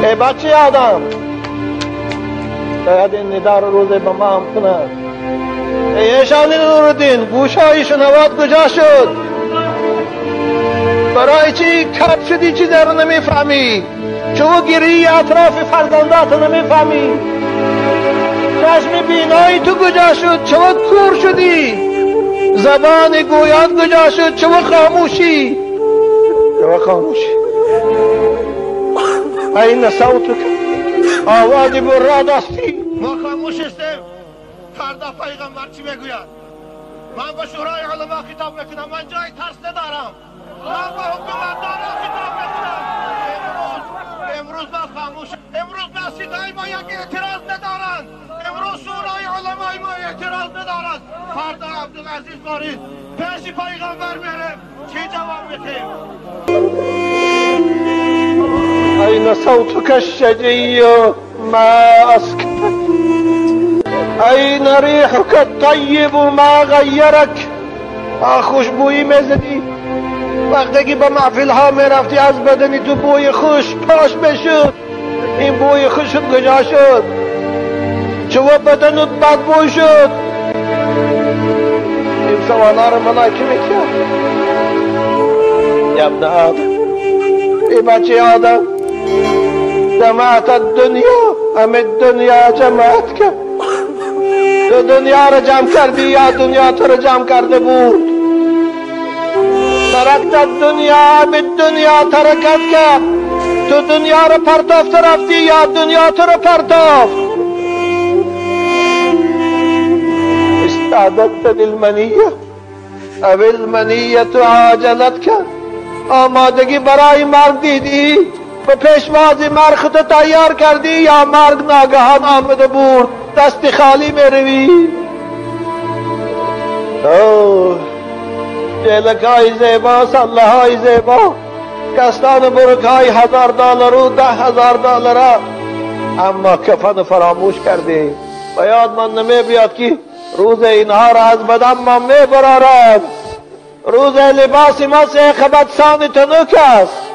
ای بچه آدم، باید این ندا رو روزه به ما هم کنند. ای اشان نورالدین، گوشهای شنوات کجا شد؟ برای چی کپ شدی؟ چیز رو نمیفهمی؟ چو گیری اطراف فرزندات نمیفهمی؟ چشم بینایی تو کجا شد؟ چو کور شدی؟ زبان گویان کجا شد؟ چو خاموشی؟ چو خاموشی؟ این صوتك آواز براد استی. ما خاموش هستیم. فردا پیغمبر چی میگوید؟ من به شورای علما خطاب میکنم. من جای ترس ندارم. من به حکومت دارم خطاب میکنم. امروز ما خاموش. امروز مسجدهای ما یک اعتراض ندارند. امروز شورای علمای ما اعتراض ندارند. فردا عبدالعزیز مارید پیش پیغمبر میرم، چی جواب میدیم؟ أين صوتك الشجي ما أسكتك؟ أين ريحك الطيب ما غيرك؟ خوشبویی میزدی وقتی که به محفل ها میرفتی، از بدنی تو بوی خوش پاش بشد. این بوی خوشت کجا شد؟ چو بدنت بد بوی شد؟ این سوالا رو ملائکه میکرد. یا ابن آدم، ای بچه آدم، جمعت الدنیا ام الدنیا جمعتك؟ تو دنیا را جمع کردی یا دنیا تو را جمع کرده بود؟ ترکت الدنیا ام الدنیا ترکتك؟ تو دنیا را پرتافت رفتی یا دنیا تو را پرتافت؟ استعددت للمنیه ام المنیه عاجلتك؟ آمادگی برای مرگ دیدی؟ به پیشواز مرگ خود تیار کردی یا مرگ ناگهان آمده بود دست خالی می روی؟ اوه، جلک های زیبا، سله های زیبا، کستان برک های 1000 دلار و 10,000 دلار، اما کفن فراموش کردی. و یاد من نمی بیاد که روز اینها را از بدن ما می برارد. روز لباس ما سه خبتسان تنک است.